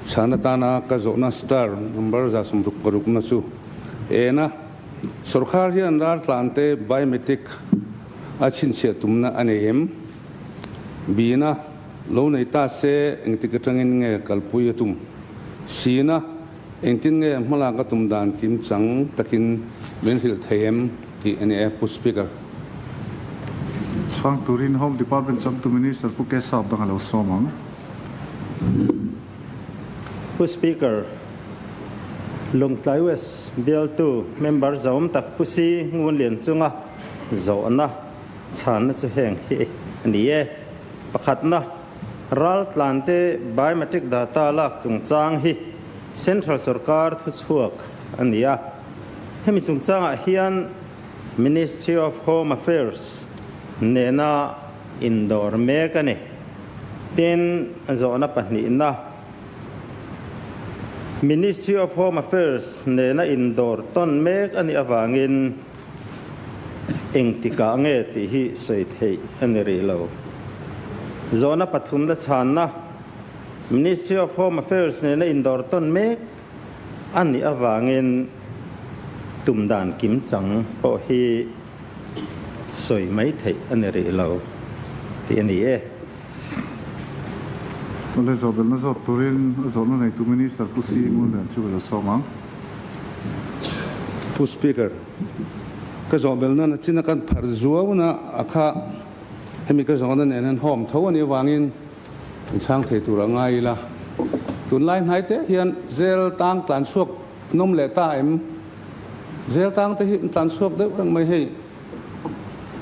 Chhan atana ka zawhna star number 166 na chu en a, Sorkar hian raltlante biometric a chhinchhiah tumna a nei em? Bina, Lo nei ta se engtik atangin nge kalpui a tum? Sina, Engtin nge hmalak a tum dan kim chang takin min hrilh thei em tih a ni e, Pu Speaker. Chhang turin Home Department changtu Minister Pu Keshav dang a lo sawm ang. Pu Speaker, Lawngtlai West bialtu member zahawm tak Pu Si Ngunlian chunga zawhna chhanna chu heng hi a ni e. Pakhatna, raltlante biometric data lak chungchang hi Central sorkar thuchhuak a ni a. Hemi chungchangah hian Ministry of Home Affairs nena indawr mek a ni. Tin, zawhna pahnihna, Ministry of Home Affairs nena indawr tawn mek a nih avangin engtikah nge tih hi sawi theih a ni rih lo. Zawhna pathumna chhanna, Ministry of Home Affairs nena indawr tawn mek a nih avangin tum dan kimchang pawh hi sawi mai theih a ni rih lo tih a ni e. Awle zawhbelhna zawt turin a zawhna neitu Minister Pu Si Ngunlian chu ka lo sawm ang. Pu Speaker, ka zawhbelhna na chin a kan pharh zuauna a kha hemi ka zawhna nen hian hawm tho a nih avangin in chhang thei tur a ngai ila. Tunlai hnai te hian zel tang tlan chhuak nawm leh ta em? Zel tang te hi an tlan chhuak deuh reng mai hei.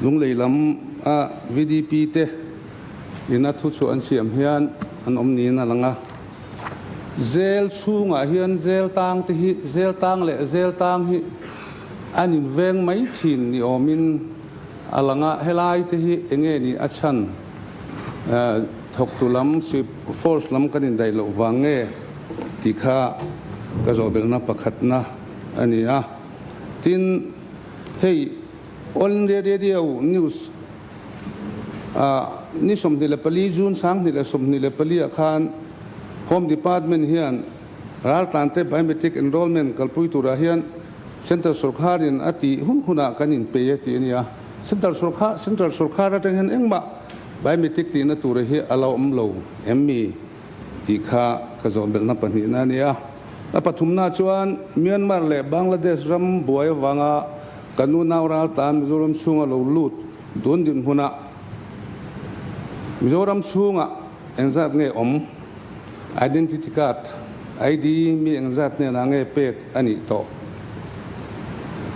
Lunglei lam a VDP te ina thu chhuah an siam hian an awm niin a lang a. Zel chhungah hian zel tang te hi zel tang leh zel tang hi an inveng mai thin ni awmin a lang a. Helai te hi enge ni a chhan thawktu lam force lam kan indaih loh vang nge tih kha ka zawhbelhna pakhatna a ni a. Tin, hei All India Radio News ah ni 24 June 2024 ah khan Home Department hian raltlante biometric enrollment kalpui turah hian Central sorkharin a tih hun hunah kan inpei a tih a ni a. Central sorkhar Central sorkhar atang hian engmah biometric tihna tura hi a la awm lo em mi tih kha ka zawhbelhna pahnihna a ni a. A pathumna chuan Myanmar leh Bangladesh ram buai avanga kan unau raltlan Mizoram chhunga lo lut dun dinhmunah Mizoram chhungah engzat nge awm, Identity Card, ID, mi engzat hnenah nge pek a nih tawh.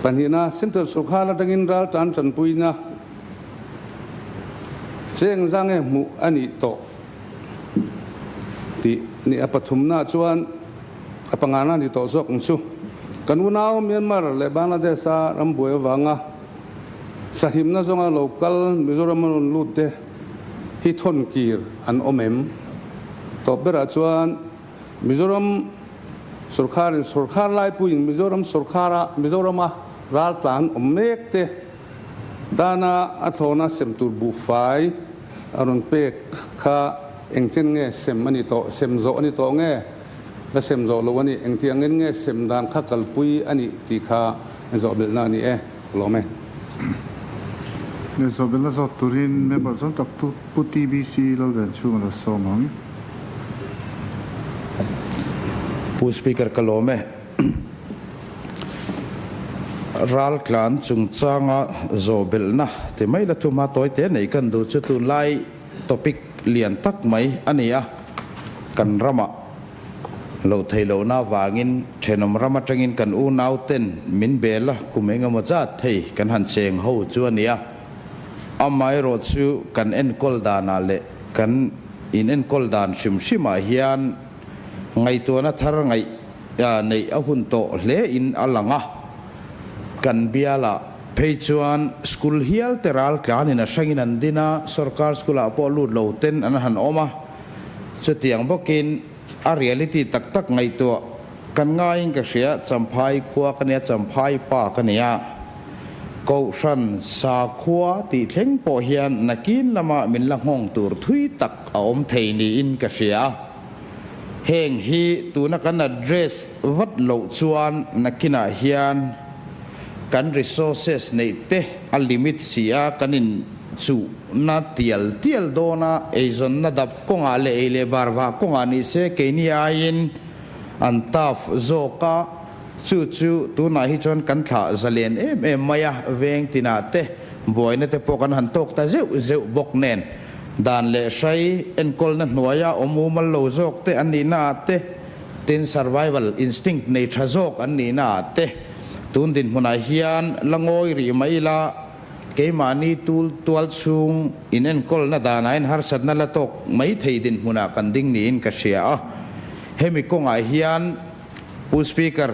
Pahnihna, Central Sorkar atangin raltlan tanpuina che engzah nge hmuh a nih tawh. Tih ni a pathumna chuan a pangana ni tawh zawk ang chu. Kan unau Myanmar leh Bangladesh a rambuai avanga sahimna zawnga lo kal Mizoram a rawn lut te hi thawn kir an awm em? Tawp berah chuan Mizoram sorkharin sorkhar laipuiin Mizoram sorkhara Mizorama raltlan awm mek te Tana a thlawna sem tur buhfai a rawn pek kha engchen nge sem a ni tawh, sem zawh a ni tawh nge la sem zawh lo a ni, engtiangin nge sem dan kha kalpui a nih tih kha zawhbelhna a ni e, ka lawm e. Nge zawhbelhna zawt turin member zawng tak Pu TBC Lalvenchhunga lo sawm ang. Pu Speaker ka lawm e. Raltlan chungchanga zawhbelhna ti mai la thuma tawi te nei kan duh chu tunlai topic lian tak mai a ni a, kan ramah loh theih lohna avangin thenawm ram atangin kan unau ten min bel a, kum engemaw zat thei kan han cheng ho chu a ni a, amaherawh chu kan enkawl danah leh kan inenkawl dan hrim hrimah hian Ngaihtuahna thar ngaih neih a hun tawh hle in a lang a, kan bialah phei chuan school hial te ral tlanin a hrangin an din a, sorkar school ah pawh lut lo ten an han awm a, chutiang bawkin a reality tak tak ngaihtuah kan ngaiin ka hria, Champhai khua ka nia, Champhai pa ka nia, Kohhran sakhua tih thleng pawh hian nakin lama min la nghawng tur thui tak a awm thei niin ka hria. Heng hi tuna kan address vat loh chuan nakinah hian kan resources neih te a limit si a, kan in chuhna tial tial dawn a, eizawnna dap kawngah leh ei leh bar vah kawngah ni se keini aiin an tough zawk a, chu chu tunah hi chuan kan thlah zalen em em mai a, veng tinah te buaina te pawh kan han tawk ta zeuh zeuh bawk nen. Dan leh hrai enkawlna hnuaia awm umal lo zawk te an nihna ah te, tin survival instinct nei tha zawk an nihna ah te, tun dinhmunah hian la ngawi rih mai ila, keimahni tul tual chhung in enkawlna danah in harsatna la tawk mai thei dinhmunah kan ding niin ka hria a. Hemi kawngah hian Pu Speaker,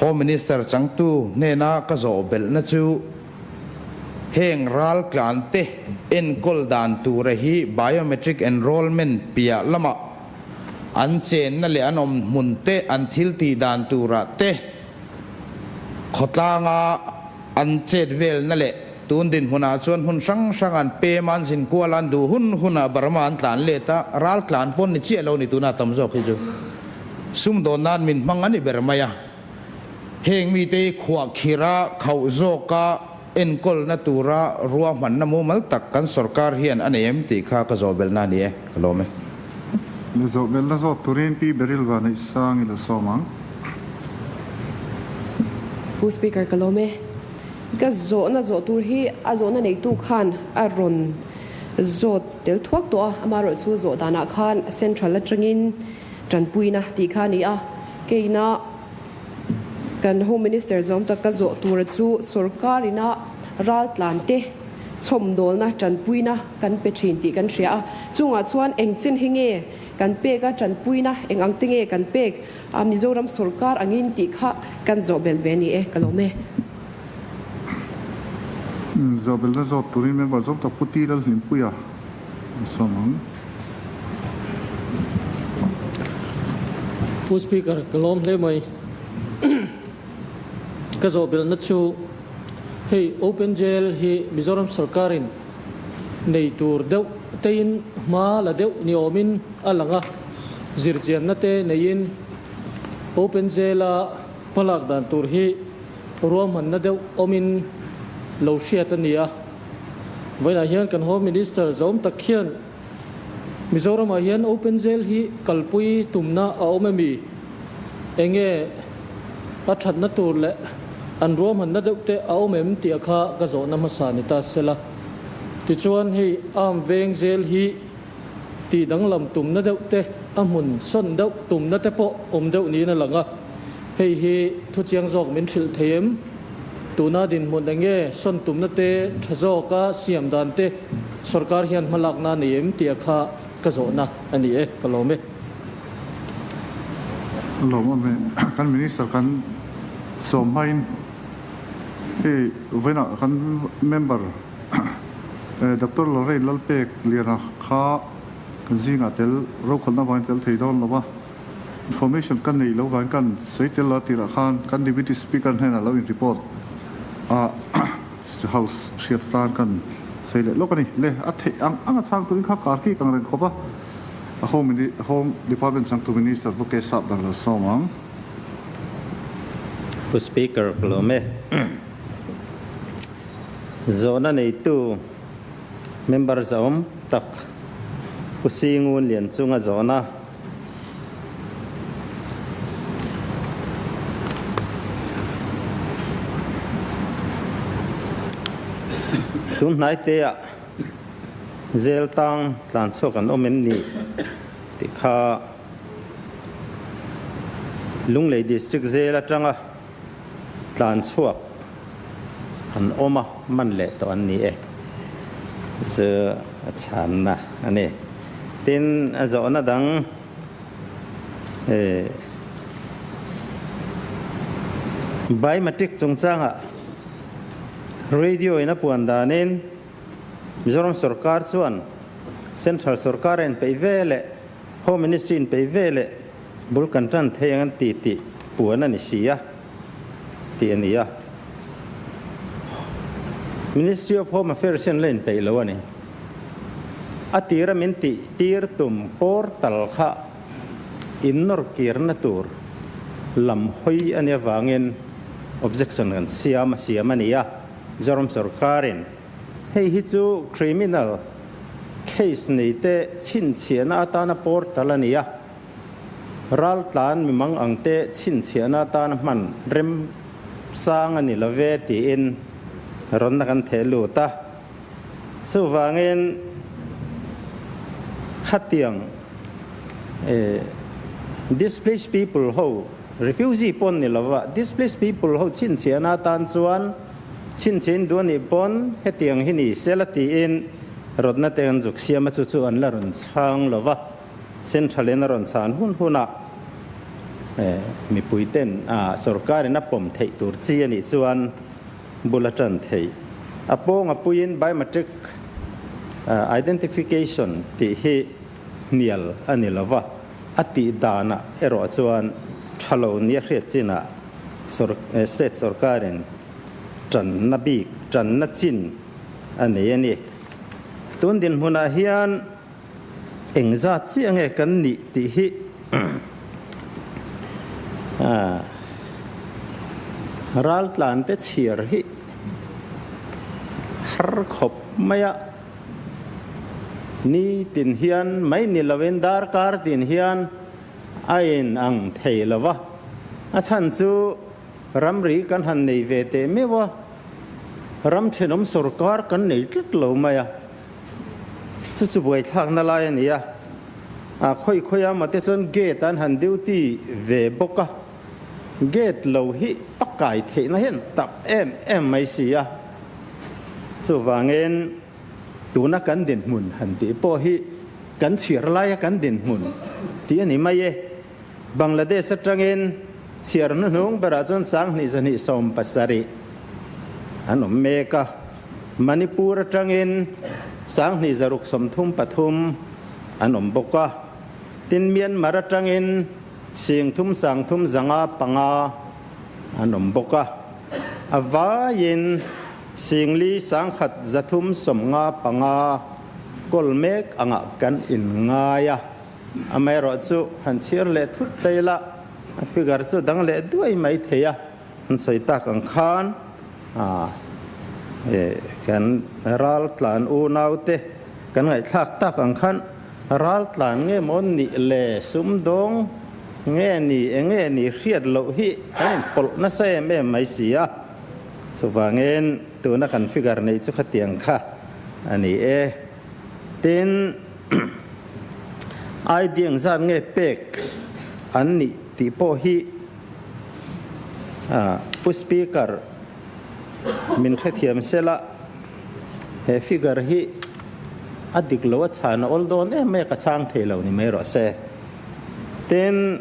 Home Minister changtu hnena ka zawh belhna chu, Heng raltlante enkawl dan tura hi biometric enrollment piah lamah an chenna leh an awm hmun te, an thil tih dan turah te, khawtlanga an chet velna leh tun dinhmunah chuan hmun hrang hrang an pem a, an zin kual a, an duh hun hunah Burma an tlan let a, raltlan pawn ni chiah lo ni tuna tam zawk hi chu sumdawn nan min hmang a ni ber mai a. Heng mite hi khuahkhirh a, khauh zawka enkawlna tura ruahmanna mumal tak kan sorkar hian a nei em tih kha ka zawhbelhna a ni e, ka lawm e. Le zawhbelhna zawt turin Pi Beryl Vanneihsang i la sawm ang. Pu Speaker, ka lawm e. Ka zawhna zawh tur hi a zawhna neitu khan a rawn zawt tel thuak tawh a, amaherawhchu zawh danah khan Central atangin Tanpuina tih kha a ni a, keina kan Home Minister zawm tak ka zawh tura chu sorkar ina raltlan te chhawmdawlna tanpuina kan pe thin tih kan hria a, chungah chuan eng chin hi nge kan pek a, tanpuina eng ang te nge kan pek a, Mizoram sorkar angin tih kha kan zawh belh ve a ni e, ka lawm e. Zawh belhna zawt turin member zawm tak Pu Ti Lalhlimpuia. Pu Speaker, ka lawm hle mai. Ka zawhbelhna chu hei Open Jail hi Mizoram sorkarin nei tur deuh tein hma la deuh ni awmin a lang a, zirchianna te neiin Open Jail-a hmalak dan tur hi ruahmanna deuh awmin lo hriat a ni a. Vawiinah hian kan Home Minister zawm tak hian Mizoramah hian Open Jail hi kalpui tumna a awm emi? Enge a thatna tur leh an ruahmanna deuh te a awm em tih a kha ka zawhna hmasa ni ta sela. Tichuan hei Arm Veng Jail hi tih danglam tumna deuh te a hmun sawn deuh tumna te pawh awm deuh niin a lang a, hei hi thuchiang zawk min hrilh thei em? Tuna dinhmun enge sawn tumna te tha zawka siam dan te sorkar hian hmalakna a nei em tih a kha ka zawhna a ni e, ka lawm e. A lawm awm e. Kan Minister kan sawm hmain hei vawiinah kan member Doctor Lorraine Lalpek Liana kha kan zingah tel rokhawlhna avangin tel thei dawn lo va. Information ka neih loh vangin kan sawi tel lo a tirah khan kan Deputy Speaker hnenah lo in report a House hriat tan kan sawi leh lawk a ni. Le a theih ang ang a chhang turin kha kar kik ang reng khawp a, a Home Home Department changtu Minister Pu K Sapdar lo sawm ang. Pu Speaker ka lawm e. Zawhna neitu member zahawm tak Pu Singun Lianchunga zawhna. Tun hnaite ah zel tang tlan chhuak an awm em ni tih kha Lunglei District zel atanga tlan chhuak an awm a, man leh tawh an ni e. Chu a chhanna a ni. Tin, a zawhna dang Biometric chungchangah radio in a puan danin Mizoram sorkar chuan Central sorkar a inpeih ve leh Home Ministry inpeih ve leh bul kan tan thei ang an ti tih puan a ni si a tih a ni a. Ministry of Home Affairs hian la inpeih lo a ni. A tira min tih tir tum portal kha. innawr kirna tur lam hawi a nih avangin objection kan siam a siam a ni a, Mizoram sorkarin hei hi chu criminal case neite chhinchhiahna atana portal a ni a, raltlan mimang angte chhinchhiahna atana hman remchang a ni lo ve tiin rawnna kan theh lut a. Chuvangin khatiang displaced people ho, refugee pawn ni lova, displaced people ho chhinchhiahna atan chuan chhinchhiahin duh a nih pawn hetiang hi ni sela tiin rawtna te kan zuk siam a, chu chu an la rawn chhang lova, central in a rawn chhan hun hunah mipui ten sorkarin a pawm theih tur chi a nih chuan bul a tan theih. A pawng a puiin biometric identification tih hi hnial a ni lo va, a tih danah erawh chuan tha lo nia hriat chinah state sorkarin tanna bik, tanna chin a nei a ni. Tun dinhmunah hian Engzat chiah nge kan nih tih hi raltlante chhiar hi har khawp mai a, ni tin hian mai ni lovin darkar tin hian a in ang thei lo va, a chhan chu ramri kan han nei ve teh meuh a, ram thenawm sawrkar kan nei tlat lo mai a. Chu chu buaithlakna lai a ni a, a khawi khawi a mate chuan gate an han duty ve bawk a, gate lo hi a kai theihna hian tak em em mai si a, chuvangin tuna kan dinhmun han tih pawh hi kan chhiar laia kan dinhmun tih a ni mai e. Bangladesh atangin chhiar hnuhnung berah chuan 2270 an awm mek a, Manipur atangin 2633 an awm bawk a, tin Myanmar atangin 3335 an awm bawk a, a vaiin 4135 kawl mek angah kan inngai a. Amaherawhchu han chhiar leh thut ta ila, a figure chu dang leh duai mai thei a, an sawi tak ang khan kan ral tlan unaute kan ngaihthlak tak ang khan ral tlan nge maw nih le sumdawng nge ni eng nge ni hriat loh hi kan inpawlh nasa em em mai si a, chuvangin tuna kan figure neih chu khatiang kha a ni e. Tin, ID engzat nge pek an nih tih pawh hi Pu Speaker min hrethiam sela, he figure hi a dik lo a chhan a awl dawn em mai a, ka chhang thei lo ni mai rawh se. Tin,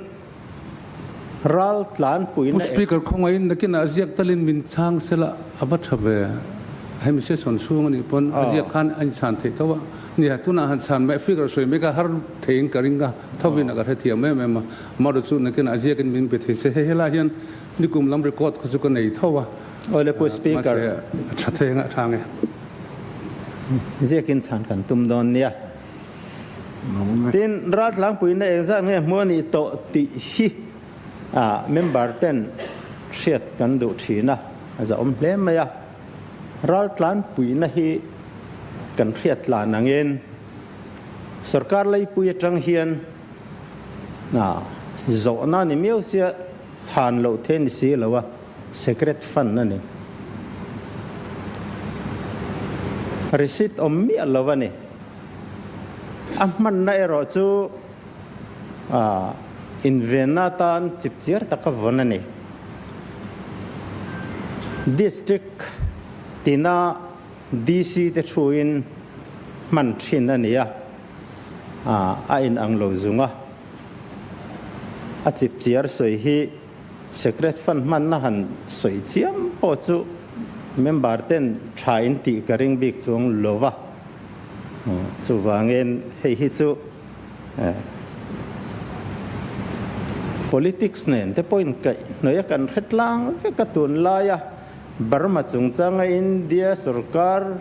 Ral tlanpuina Pu Speaker khawngaihin nakinah a ziak talin min chhang sela a va tha ve. Hemi session chhung anih pawn a ziak khan a inchhan theih tho a. Nia, tunah han chhan mai figure sawi mai kha har theiin ka ring a, thovin a ka hrethiam em em a. Amaherawhchu chu nakinah a ziakin min pe thei se. Hei helai hian nikum lam record kha chu ka nei tho a. Awle Pu Speaker. Mahse a tha thei anga a tha nge. Ziakin chhan kan tum dawn nia. Tin, raltlangpuina engzat nge hmuh a nih tawh tih hi member ten hriat kan duh thin a, a zahawm hle mai a. Raltlanpuina hi kan hriat tlan angin sorkar leipui atang hian zawhna ni miau sia chhan loh the ni si lo a. Secret fund a ni. Receipt awm miah lo a ni. A hmanna erawh chu invenna atan chipchiar taka vawn a ni. District tina DC te thuin hman thin a ni a, a inang lo zung a. A chipchiar sawi hi Secret fund hmanna han sawi chiam pawh chu member ten tha in tih ka ring bik chuang lo va, chuvangin hei hi chu politics nen te pawhin kaih hnawih a kan hre tlang vek a tunlaia Burma chungchanga India sorkar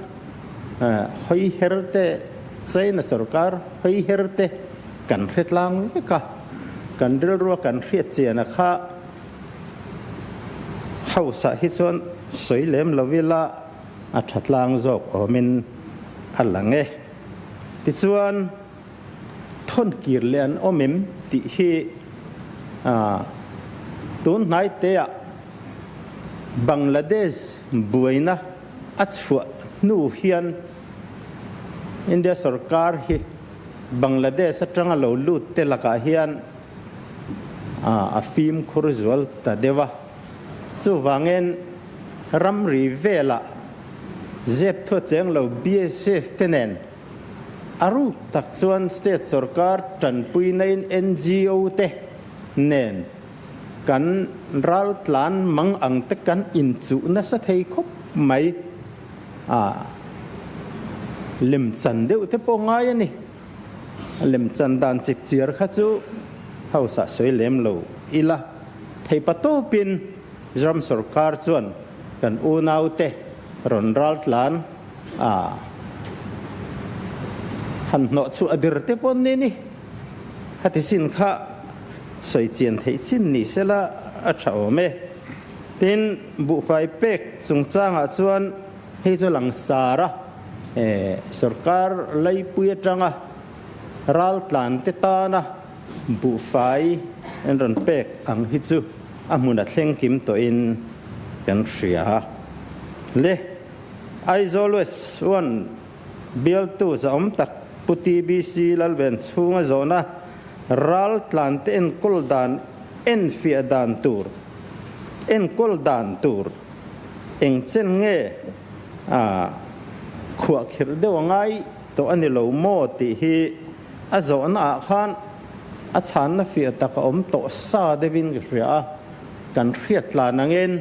hawi her te China sorkar hawi her te kan hre tlang vek a. Kan rilrua kan hriat chiana kha House-ah hi chuan sawi lem lo ila a tha tlang zawk awmin a lang e. Tichuan, thawn kir leh an awm em tih hi tun hnai teah Bangladesh buaina a chhuah hnu hian India sorkar hi Bangladesh atanga lo lut te lakah hian a fimkhur zual ta deuh a. Chuvangin ramri velah zep thua cheng lo BSF te nen a ruk tak chuan state sorkar tanpuinain NGO te nen kan raltlan mang ang te kan inchuh nasa thei khawp mai a, lemchan deuh te pawh ngai a ni. Lemchan dan chip chiar kha chu House ah sawi lem lo ila, theipa tawpin ram sorkar chuan kan unaute rawn raltlan a han hnawh chhuah dir te pawh ni ni. Hati sin kha sawi chian theih chin ni sela a tha awm e. Tin, buhfai pek chungchangah chuan hei chu langsar a, sorkar laipui atanga raltlan te tana buhfai an rawn pek ang hi chu a hmun a thleng kim tawhin kan hria. Le Aizawl West 1 bialtu zahawm tak Pu TBC Lalven chhunga zawhna raltlan te enkawl dan enfiah dan tur enkawl dan tur eng chen nge a khuahkhirh deuh a ngai tawh a ni lo maw tih hi a zawhna ah khan a chhanna fiah tak a awm tawh sa deuhin ka hria a, kan hriat tlan angin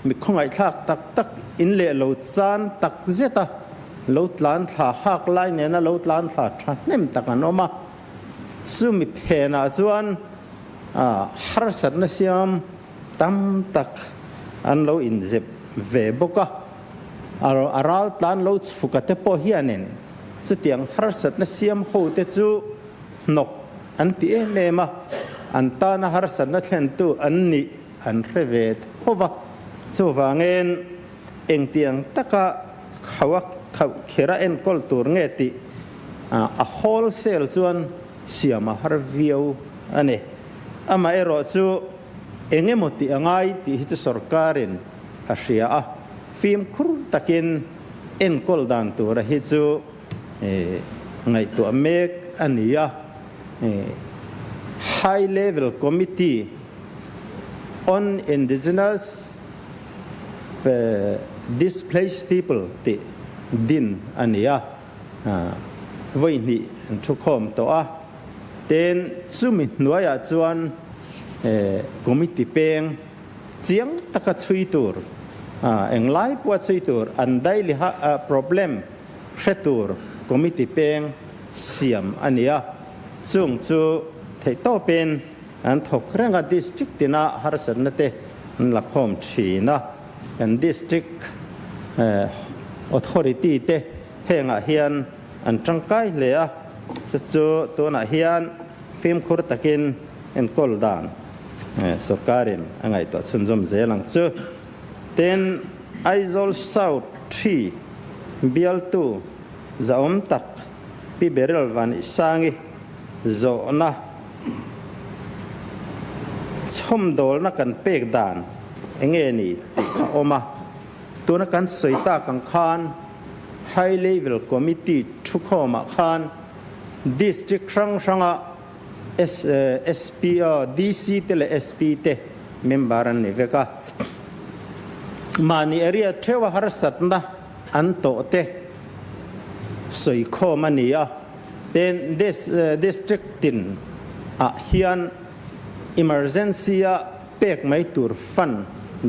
mi khawngaihthlak tak tak in leh lo chan tak zet a lo tlan thla hak lai nena lo tlan thla thahnem tak an awm a, chumi phenah chuan harsatna siam tam tak an lo inzep ve bawk a. A ral tlan lo chhuka te pawh hianin chutiang harsatna siam ho te chu hnawk an ti em em a, an tana harsatna thlentu an nih an hre ve tho va. Chuvangin engtiang taka khauh khauh khera enkawl tur nge tih a wholesale chuan siam a har viau a ni. Amaherawh chu eng emaw tih a ngai tih hi chu sorkarin a hria a, fimkhur takin enkawl dan tura hi chu ngaihtuah mek a ni a. High Level Committee on Indigenous Displaced People tih din a ni a, vawi hnih an thukhawm tawh a. Tin, chumi hnuaiah chuan committee peng Chiang taka chhui tur, englai pawha chhui tur, an daily problem hre tur committee peng siam a ni a, chung chu theihtawpin an thawk reng a, district tina harsatna te an la khawm thin a, kan district authority te hengah hian an tangkai hle a, chu chu tunah hian fimkhur takin enkawl dan Sorkarin a ngaihtuah chhunzawm zel ang chu. Tin, Aizawl South Ṭhi bialtu zahawm tak Pi Beryl Vanihsangi zawhna chhawmdawlna kan pek dan enge ni tih a awm a. Tuna kan sawi tak ang khan High Level Committee thukhawmah khan District hrang hranga SP, DC te leh SP te member an ni vek a. Mahni area theuha harsatna an tawh te sawikhawm a ni a. Tin, District tin ah hian emergency a pek mai tur fund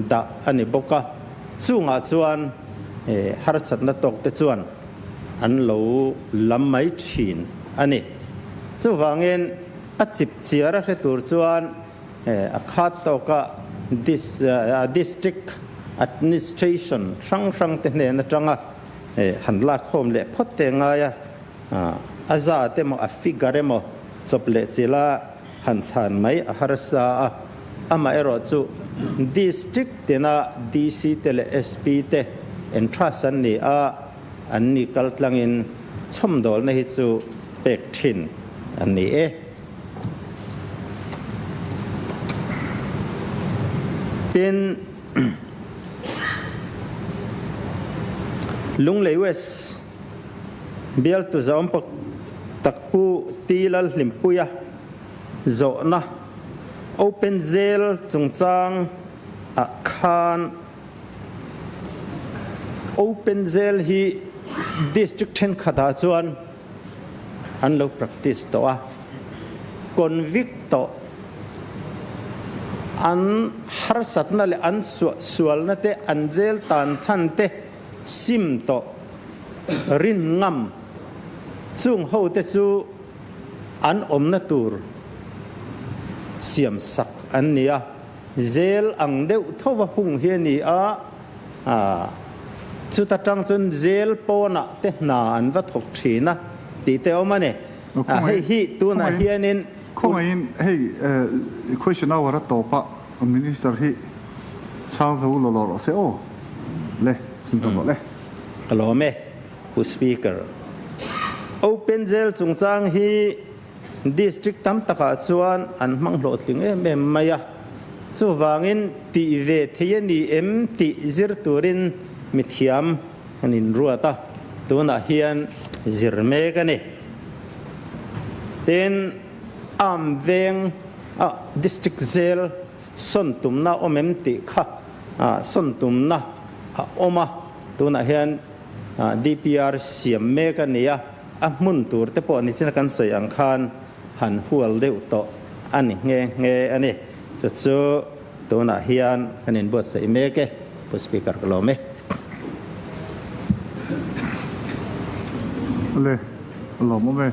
dah a ni bawk a. Chungah chuan harsatna tawk te chuan an lo lam mai thin a ni. Chuvangin a chip chiar a hre tur chuan a khat tawka District Administration hrang hrang te hnen atanga han lakkhawm leh phawt te ngai a, a zat emaw a figure emaw chawp leh chila. han chhan mai a harsa a, amaherawhchu District tina DC te leh SP te entrust an ni a, an ni kaltlangin chhawmdawlna hi chu pek thin an ni e. Tin, Lunglei West bialtu zawm tak Pu T Lalhlimpuia zawhna Open Jail chungchang ah khan Open Jail hi District thenkhatah chuan an lo practice tawh a, convict tawh an harsatna leh an suahsualna te, an jail tan chhan te sim tawh rin ngam chung ho te chu an awmna tur siam sak an ni a, jail ang deuh tho va hung hi a ni a. Chuta tang chuan jail pawnah te hna an va thawk thin a tih te awm a ni. Hei hi tunah hianin. Khawngaihin hei question hour a tawp a Minister hi chhang zo lo lo rawh se aw le chhunzawm rawh le. Ka lawm e Pu Speaker. Open jail chungchang hi District tam takah chuan an hmang hlawhtling em em mai a, chuvangin tih ve thei a ni em tih zir turin mithiam an inruat a, tunah hian zir mek a ni. Tin, Arm veng a District Jail sawn tumna awm em tih kha sawn tumna a awm a, tunah hian DPR siam mek a ni a. A hmun tur te pawh nichin kan sawi ang khan han hual deuh tawh a ni nghe nghe a ni. Chu chu tunah hian kan inbuatsaih mek e, Pu Speaker ka lawm e. Le, a lawmawm e.